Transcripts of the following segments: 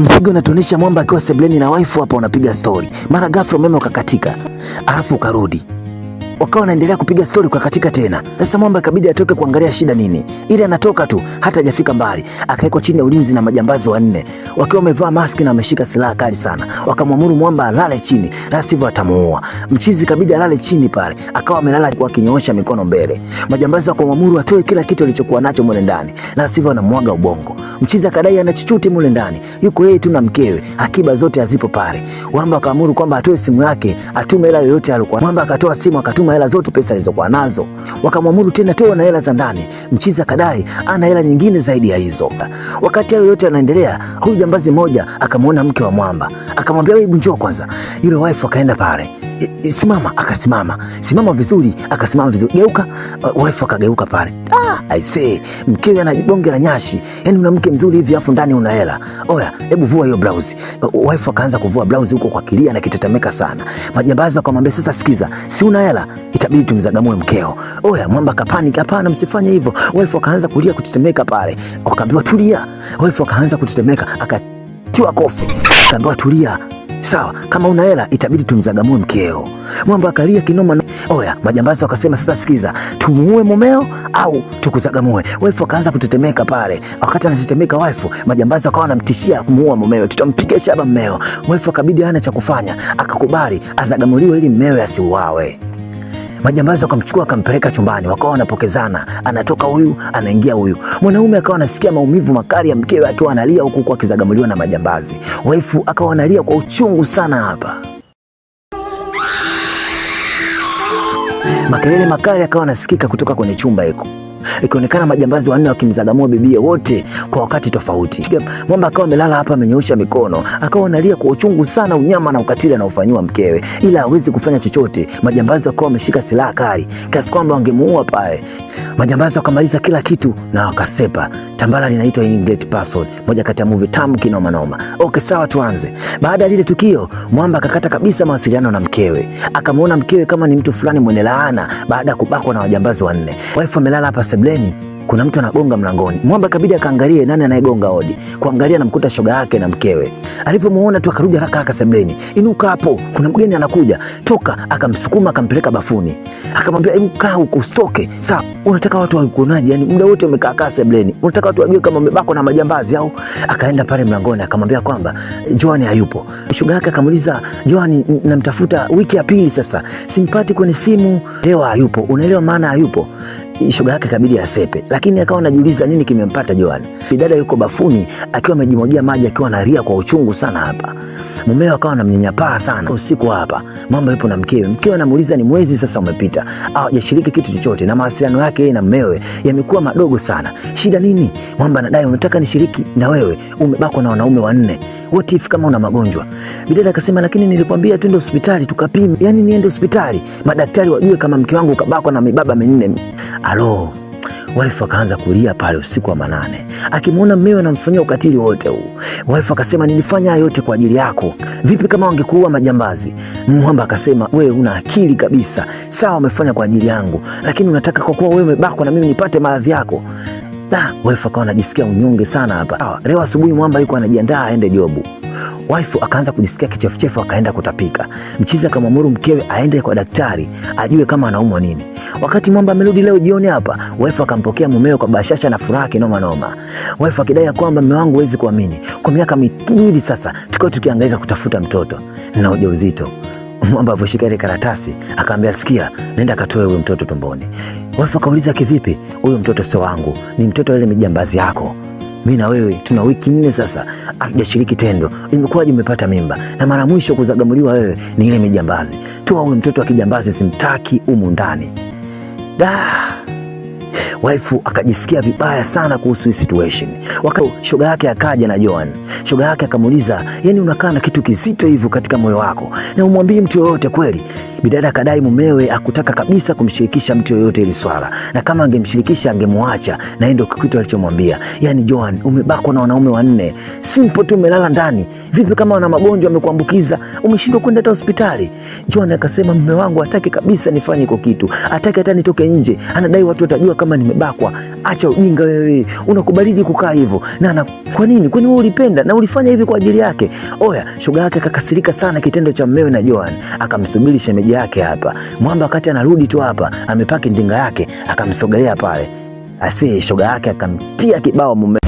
Mzigo unatuonyesha Mwamba akiwa sebleni na waifu hapa wanapiga stori, mara ghafla umeme ukakatika, alafu ukarudi, wakawa wanaendelea kupiga stori ukakatika tena. Sasa Mwamba ikabidi atoke kuangalia shida nini, ili anatoka tu hata hajafika mbali, akawekwa chini ya ulinzi na majambazi wanne wakiwa wamevaa maski na wameshika silaha kali sana. Wakamwamuru Mwamba alale chini, la sivyo atamuua. Mchizi ikabidi alale chini pale, akawa amelala kwa akinyoosha mikono mbele. Majambazi wakamwamuru atoe kila kitu alichokuwa nacho mule ndani, la sivyo anamwaga ubongo. Mchizi akadai ana chochote mule ndani, yuko yeye tu na mkewe, akiba zote hazipo pale. Mwamba akaamuru kwamba atoe simu yake, atume hela yoyote alikuwa. Mwamba akatoa simu akatuma hela zote pesa alizokuwa nazo. Wakamwamuru tena toa na hela za ndani. Mchizi akadai ana hela nyingine zaidi ya hizo. Wakati hayo yote yanaendelea, huyu jambazi mmoja akamwona mke wa Mwamba, akamwambia hebu njoo kwanza. Yule wife akaenda pale, simama, akasimama, simama vizuri, akasimama vizuri, geuka. Wife akageuka pale. Ah, I say, mkewe ana bonge la nyashi, yani una mke mzuri hivi afu ndani una hela. Oya, hebu vua hiyo blouse. Wife akaanza kuvua blouse huko kwa kilia na kitetemeka sana. Majambazi wakamwambia sasa, sikiza, si una hela, itabidi tumzagamue mkeo. Oya, Mwamba kapanic, hapana, msifanye hivyo. Wife akaanza kulia kutetemeka pale, wakaambiwa tulia. Wife akaanza kutetemeka, akatiwa kofi, akaambiwa tulia. Sawa, kama una hela itabidi tumzagamue mkeo. Mwamba akalia kinoma. Oya, majambazi wakasema sasa, sikiza, tumuue mumeo au tukuzagamue. Wife akaanza kutetemeka pale. Wakati anatetemeka wife, majambazi wakawa wanamtishia kumuua mumewe, tutampiga shaba mmeo. Wife akabidi hana cha kufanya, akakubali azagamuliwe ili mmewe asiuawe. Majambazi wakamchukua wakampeleka chumbani, wakawa wanapokezana, anatoka huyu anaingia huyu. Mwanaume akawa anasikia maumivu makali ya mkewe akiwa analia huku huku akizagamuliwa na majambazi. Waifu akawa analia kwa uchungu sana hapa. Makelele makali akawa anasikika kutoka kwenye chumba hiko, ikionekana majambazi wanne wakimzagamua bibie wote kwa wakati tofauti. Mwamba akawa amelala hapa amenyoosha mikono, akawa analia kwa uchungu sana unyama na ukatili anaofanyiwa mkewe, ila hawezi kufanya chochote. Majambazi wakawa wameshika silaha kali kiasi kwamba wangemuua pale. Majambazi wakamaliza kila kitu na wakasepa. Tambala linaitwa Ingrid Person, moja kati ya movie tamu kinoma noma. Okay, sawa, tuanze. Baada ya lile tukio, Mwamba akakata kabisa mawasiliano na mkewe, akamwona mkewe kama ni mtu fulani mwenye laana baada ya kubakwa na wajambazi wanne. Wife amelala hapa sebleni, kuna mtu anagonga mlangoni. Mwamba ikabidi akaangalie nani anayegonga hodi. Kuangalia namkuta shoga yake na mkewe. Alivyomuona tu akarudi haraka haraka sebleni, inuka hapo, kuna mgeni anakuja, toka. Akamsukuma akampeleka bafuni, akamwambia hebu kaa huko usitoke. Sawa, unataka watu wakuonaje? Yani muda wote umekaa kaa sebleni, unataka watu wajue kama umebakwa na majambazi au? Akaenda pale mlangoni akamwambia kwamba Joan hayupo. Shoga yake akamuuliza, Joan namtafuta wiki ya pili sasa, simpati kwenye simu, leo hayupo. Unaelewa maana hayupo? Shoga yake kabidi asepe, lakini akawa anajiuliza nini kimempata Joan. Bidada yuko bafuni akiwa amejimwagia maji akiwa analia kwa uchungu sana hapa. Mumeo akawa anamnyanyapaa sana usiku hapa. Mama yupo na mkewe. Mkewe anamuuliza ni mwezi sasa umepita, hawajashiriki kitu chochote na mawasiliano yake yeye na mmewe yamekuwa madogo sana. Shida nini? Mwamba anadai unataka nishiriki na wewe, umebakwa na wanaume wanne. What if kama una magonjwa? Bidada akasema lakini nilikwambia twende hospitali tukapime. Yani niende hospitali madaktari wajue kama mke wangu kabakwa na mibaba minne. Alo, wife akaanza kulia pale usiku wa manane, akimwona mmewe anamfanyia ukatili wote huu. Wife akasema nilifanya haya yote kwa ajili yako, vipi kama wangekuua majambazi? Mwamba akasema wewe una akili kabisa, sawa, umefanya kwa ajili yangu, lakini unataka kwa kuwa wewe umebakwa na mimi nipate maradhi yako. Da, wife akawa anajisikia unyonge sana hapa. Leo asubuhi Mwamba yuko anajiandaa aende jobu. Wife akaanza kujisikia kichefuchefu akaenda kutapika. Mchizi akamwamuru mkewe aende kwa daktari ajue kama anaumwa nini. Wakati Mwamba amerudi leo jioni hapa, wife akampokea mumewe kwa bashasha na furaha kinoma noma. Wife akidai ya kwamba mume wangu huwezi kuamini, kwa miaka miwili sasa tukiwa tukihangaika kutafuta mtoto na ujauzito. Mwamba alivyoshika ile karatasi akaambia, sikia, nenda katoe huyo mtoto tumboni. Wife akauliza kivipi? Huyo mtoto sio wangu, ni mtoto ile mijambazi yako. Mimi na wewe tuna wiki 4 sasa hatujashiriki tendo, imekuwaje umepata mimba? Na mara mwisho kuzagamuliwa wewe ni ile mijambazi. Toa huyo mtoto wa kijambazi, simtaki humu ndani. Da, waifu akajisikia vibaya sana kuhusu hii situation. Wakati shoga yake akaja na Joan, shoga yake akamuuliza, yani unakaa na kitu kizito hivyo katika moyo wako na umwambii mtu yoyote kweli? Bidada akadai mumewe akutaka kabisa kumshirikisha mtu yoyote ili swala, na kama angemshirikisha angemwacha, na ndio kitu alichomwambia. Yani Joan, umebakwa na wanaume wanne, simple tu umelala ndani, vipi kama wana magonjwa amekuambukiza, umeshindwa kwenda hata hospitali? Joan akasema mume wangu hataki kabisa nifanye iko kitu, hataki hata nitoke nje, anadai watu watajua kama nime amebakwa. Acha ujinga wewe, unakubaliji kukaa hivyo? Na kwa nini? Kwani wewe ulipenda na ulifanya hivi kwa ajili yake? Oya, shoga yake akakasirika sana kitendo cha mmewe na Joan, akamsubiri shemeji yake hapa. Mwamba wakati anarudi tu hapa, amepaki ndinga yake, akamsogelea pale. Asi shoga yake akamtia kibao mume.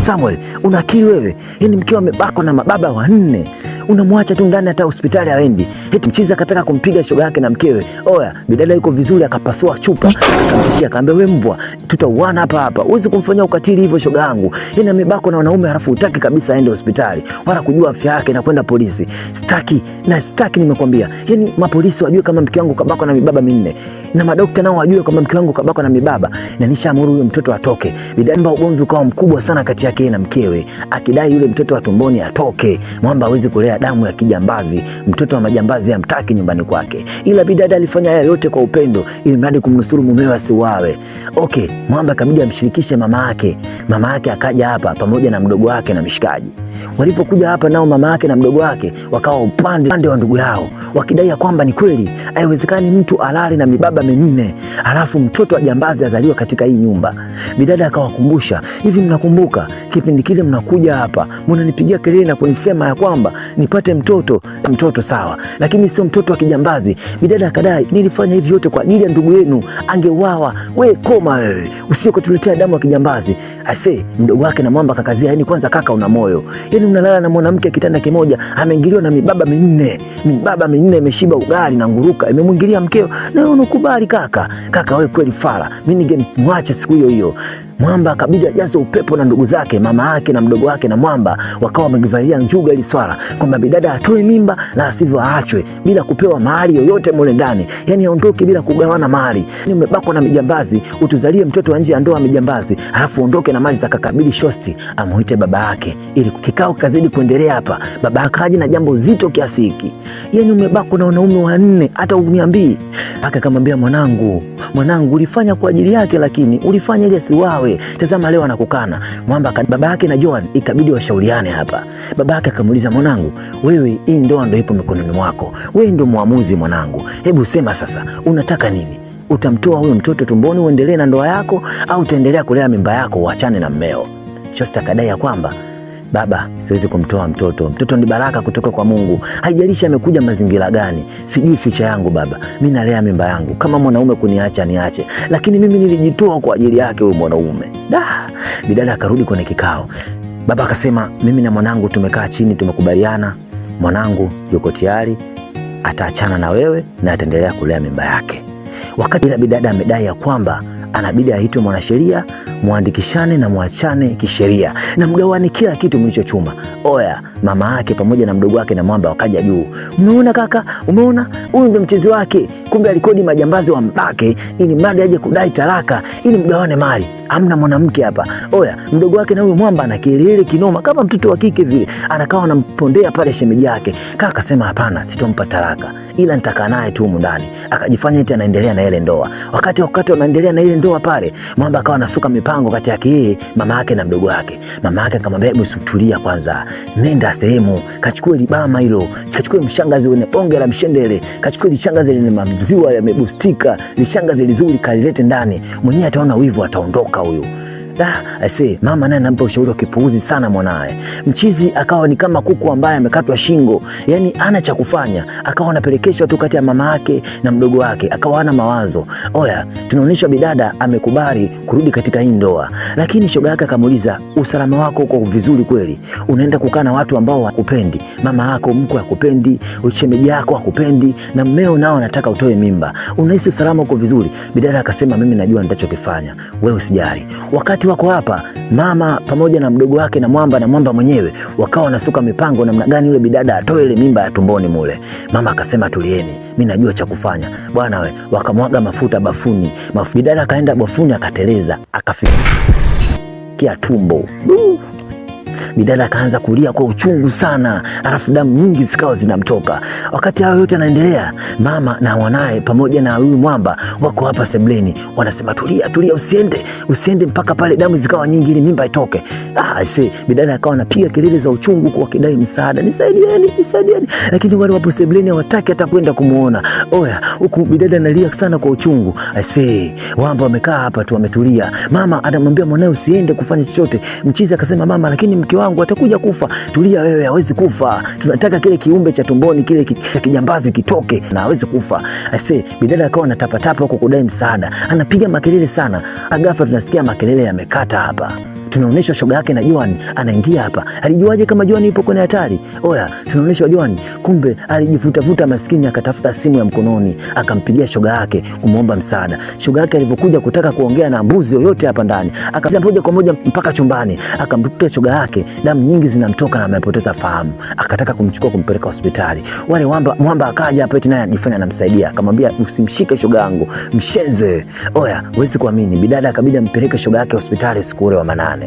Samuel, una akili wewe? Yaani mkeo amebakwa na mababa wanne, unamwacha tu ndani, hata hospitali haendi. Eti mchizi akataka kumpiga shoga yake na mkewe. Oya, bidada yuko vizuri, akapasua chupa, akamtishia, akamwambia wewe mbwa, tutauana hapa hapa, huwezi kumfanyia ukatili hivyo shoga yangu. Yaani amebakwa na wanaume, halafu hutaki kabisa aende hospitali wala kujua afya yake na kwenda polisi. Sitaki na sitaki, nimekwambia. Yaani mapolisi wajue kama mke wangu kabakwa na mibaba minne, na madokta nao wajue kama mke wangu kabakwa na mibaba, na nishaamuru huyo mtoto atoke. Bidada, ugomvi ukawa mkubwa sana kati yake na mkewe, akidai yule mtoto wa tumboni atoke. Mwamba hawezi kulea damu ya kijambazi, mtoto wa majambazi hamtaki nyumbani kwake. Ila bidada alifanya haya yote kwa upendo, ili mradi kumnusuru mumewe asiuawe. Okay, Mwamba akabidi amshirikishe mama yake. Mama yake akaja hapa pamoja na mdogo wake na mshikaji. Walipokuja hapa nao mama yake na mdogo wake wakawa upande wa ndugu yao, wakidai ya kwamba ni kweli haiwezekani mtu alale na mibaba minne alafu mtoto wa jambazi azaliwe katika hii nyumba. Bidada akawakumbusha, hivi mnakumbuka kipindi kile mnakuja hapa mnanipigia kelele na kunisema ya kwamba nipate mtoto? Mtoto sawa, lakini sio mtoto wa kijambazi. Bidada akadai nilifanya hivi yote kwa ajili ya ndugu yenu, angeuawa. We koma wewe, usio kutuletea damu ya kijambazi. Ase mdogo wake na mwamba kakazia, yani kwanza kaka una moyo, yani unalala na mwanamke kitanda kimoja, ameingiliwa na mibaba minne, mibaba minne imeshiba ugali na nguruka, imemwingilia mkeo na wewe unakubali kaka? Kaka wewe kweli fara, mimi ningemwacha siku hiyo hiyo. Mwamba akabidi ajaze upepo na ndugu zake, mama yake na mdogo wake na Mwamba wakawa wamevalia njuga ili swala kwamba bidada atoe mimba la sivyo aachwe bila kupewa mahali yoyote mule ndani, yani aondoke bila kugawana mali. Ni umebakwa na mijambazi, utuzalie mtoto wa nje ya ndoa mijambazi, halafu ondoke na mali za kakabili. Shosti amuite baba yake ili kikao kazidi kuendelea hapa. Baba yake haji na jambo zito kiasi hiki, yani umebakwa na wanaume wanne, hata uniambii. Akamwambia mwanangu, mwanangu ulifanya kwa ajili yake, lakini ulifanya ili asiwawe. Tazama leo anakukana. Mwamba baba yake na Joan ikabidi washauriane hapa. Baba yake akamuuliza, mwanangu, wewe hii ndoa ndio ipo mikononi mwako, wewe ndio muamuzi mwanangu, hebu sema sasa unataka nini? Utamtoa huyo mtoto tumboni uendelee na ndoa yako, au utaendelea kulea mimba yako uachane na mmeo? Shosta akadai ya kwamba baba, siwezi kumtoa mtoto. Mtoto ni baraka kutoka kwa Mungu, haijalishi amekuja mazingira gani, sijui future yangu baba, mimi nalea mimba yangu. Kama mwanaume kuniacha niache, lakini mimi nilijitoa kwa ajili yake huyu mwanaume. Da, bidada akarudi kwenye kikao. Baba akasema, mimi na mwanangu tumekaa chini, tumekubaliana, mwanangu yuko tayari ataachana na wewe na ataendelea kulea mimba yake. Wakati ila bidada amedai ya kwamba anabidi aitwe mwanasheria, muandikishane na muachane kisheria na mgawane kila kitu mlichochuma. Oya, mama yake pamoja na mdogo wake na Mwamba wakaja juu. Umeona kaka, umeona huyu ndio mchezi wake. Kumbe alikodi majambazi wa mbake ili mradi aje kudai talaka ili mgawane mali. Amna mwanamke hapa. Oya, mdogo wake na huyu Mwamba ana kelele kinoma kama mtoto wa kike vile, anakawa anampondea pale shemeji yake. Kaka akasema hapana, sitompa talaka, ila nitakaa naye tu humu ndani. Akajifanya eti anaendelea na ile ndoa. Wakati wanaendelea na ile ndoa pale, Mwamba akawa anasuka mipango kati yake yeye, mama yake na mdogo wake. Mama yake akamwambia, hebu tulia kwanza, nenda sehemu kachukue libama hilo, kachukue mshangazi wenye bonge la mshendele, kachukue lishangazi lenye maziwa yamebustika, lishangazi lizuri, kalilete ndani, mwenyewe ataona wivu, ataondoka huyu. Da, I mama naye anampa ushauri wa kipuuzi sana mwanaye. Mchizi akawa ni kama kuku ambaye amekatwa shingo, yani ana cha kufanya, akawa anapelekeshwa tu kati ya mama yake na mdogo wake, akawa ana mawazo. Oya, tunaonyeshwa bidada amekubali kurudi katika hii ndoa, lakini shoga yake akamuuliza, usalama wako uko vizuri kweli? Unaenda kukaa na watu ambao hawakupendi, mama yako mkwe hakupendi, shemeji yako hakupendi, na mmeo nao anataka utoe mimba, unahisi usalama uko vizuri? Bidada akasema, mimi najua nitachokifanya, wewe usijali. Wakati wako hapa, mama pamoja na mdogo wake na Mwamba na Mwamba mwenyewe wakawa wanasuka mipango namna gani yule bidada atoe ile mimba ya tumboni mule. Mama akasema tulieni, mimi najua cha kufanya bwana we. Wakamwaga mafuta bafuni, bidada akaenda bafuni akateleza, akafikia tumbo. Bidada akaanza kulia kwa uchungu sana, alafu damu nyingi zikawa zinamtoka. Wakati hayo yote yanaendelea, mama na mwanae pamoja na huyu mwamba wako hapa sebleni, wanasema tulia, tulia, usiende, usiende mpaka pale damu zikawa nyingi ili mimba itoke. Ah, see, bidada akawa anapiga kelele za uchungu kwa kidai msaada, nisaidieni, nisaidieni, lakini wale wapo sebleni hawataki hata kwenda kumuona. Oya, huku bidada analia sana kwa uchungu. I see, wamba wamekaa hapa tu wametulia. Mama anamwambia mwanae usiende kufanya chochote. Mchizi akasema mama, lakini mke wangu atakuja kufa. Tulia wewe, hawezi kufa. Tunataka kile kiumbe cha tumboni kile cha kijambazi kitoke na hawezi kufa. I see, bidada akawa anatapatapa huko kudai msaada, anapiga makelele sana. Ghafla tunasikia makelele yamekata hapa tunaonyeshwa shoga yake na Joan anaingia hapa. Alijuaje kama Joan yupo kwenye hatari? Oya, tunaonyeshwa Joan kumbe alijifutafuta maskini, akatafuta simu ya mkononi akampigia shoga yake kumwomba msaada. Shoga yake alivyokuja kutaka kuongea na mbuzi yoyote hapa ndani, akaanza moja kwa moja mpaka chumbani, akamkuta shoga yake damu nyingi zinamtoka na amepoteza fahamu, akataka kumchukua kumpeleka hospitali. Wale mwamba akaja hapa eti naye anajifanya anamsaidia, akamwambia usimshike shoga yangu, mshenze. Oya, huwezi kuamini, bidada akabidi ampeleke shoga yake hospitali usiku ule wa manane.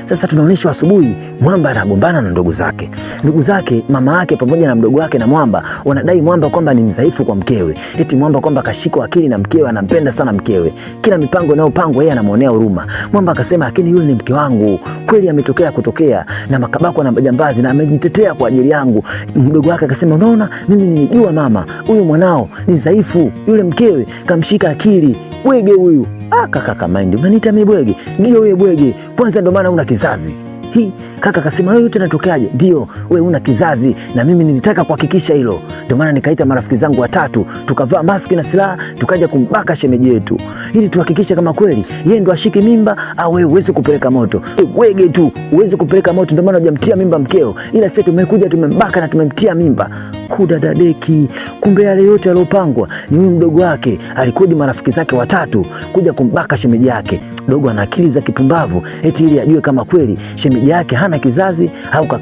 Sasa tunaonyeshwa asubuhi mwamba anagombana na ndugu zake. Ndugu zake, mama yake pamoja na mdogo wake na mwamba wanadai mwamba kwamba ni mdhaifu kwa mkewe. Eti mwamba kwamba kashikwa akili na mkewe, anampenda sana mkewe. Kila mipango inayopangwa yeye anamwonea huruma. Mwamba akasema lakini yule ni mke wangu. Kweli ametokea kutokea na makabako na majambazi na amejitetea kwa ajili yangu. Mdogo wake akasema unaona, mimi nilijua mama, huyu mwanao ni dhaifu, yule mkewe kamshika akili. Bwege huyu. Ah, kaka Kamaindi, unaniita mimi bwege? Ndio wewe bwege. Kwanza ndio maana una kizazi. Hi, kaka akasema wewe yote natokeaje? Ndio, wewe una kizazi na mimi nilitaka kuhakikisha hilo. Ndio maana nikaita marafiki zangu watatu, tukavaa maski na silaha, tukaja kumbaka shemeji yetu. Ili tuhakikishe kama kweli yeye ndo ashike mimba au wewe uweze kupeleka moto. Bwege tu, uweze kupeleka moto ndio maana hujamtia mimba mkeo. Ila sisi tumekuja tumembaka na tumemtia mimba. Kudadadeki, kumbe yale yote yaliyopangwa ni huyu mdogo wake alikodi marafiki zake watatu kuja kumbaka shemeji yake. Dogo ana akili za kipumbavu, eti ili ajue kama kweli shemeji yake hana kizazi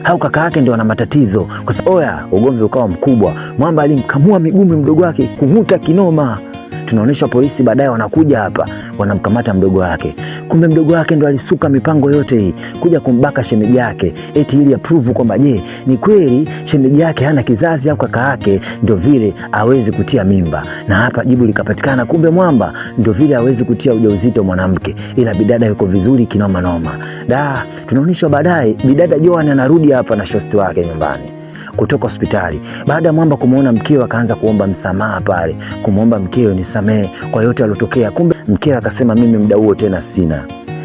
au kaka yake ndio ana matatizo. Kwa sababu oya, ugomvi ukawa mkubwa. Mwamba alimkamua miguu mdogo wake kung'uta kinoma. Tunaonyeshwa polisi baadaye wanakuja hapa wanamkamata mdogo wake. Kumbe mdogo wake ndo alisuka mipango yote hii kuja kumbaka shemeji yake, eti ili approve kwamba je, ni kweli shemeji yake hana kizazi au kaka yake ndio vile awezi kutia mimba. Na hapa jibu likapatikana, kumbe mwamba ndio vile awezi kutia ujauzito mwanamke, ila bidada yuko vizuri kinoma noma. Da, tunaonyeshwa baadaye bidada Joan anarudi hapa na shosti wake nyumbani kutoka hospitali. Baada ya mwamba kumuona mkewe akaanza kuomba msamaha pale, kumuomba mkewe nisamee kwa yote aliyotokea. Kumbe mkewe akasema mimi muda huo tena sina.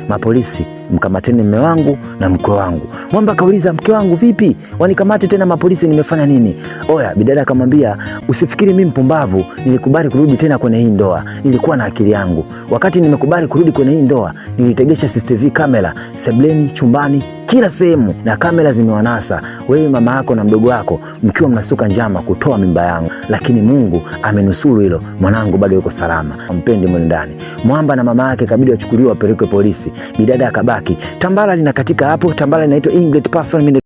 Mapolisi mkamateni mme wangu na mkwe wangu. Mwamba akauliza mke wangu vipi? Wanikamate tena mapolisi nimefanya nini? Oya, bidada akamwambia usifikiri mimi mpumbavu, nilikubali kurudi tena kwenye hii ndoa. Nilikuwa na akili yangu. Wakati nimekubali kurudi kwenye hii ndoa, nilitegesha CCTV kamera sebleni, chumbani, kila sehemu na kamera zimewanasa wewe, mama yako na mdogo wako mkiwa mnasuka njama kutoa mimba yangu, lakini Mungu amenusuru hilo, mwanangu bado yuko salama, mpendi mwe ndani. Mwamba na mama yake kabidi wachukuliwe wapelekwe polisi, bidada akabaki. Tambala linakatika hapo, tambala linaitwa Ingrid Person.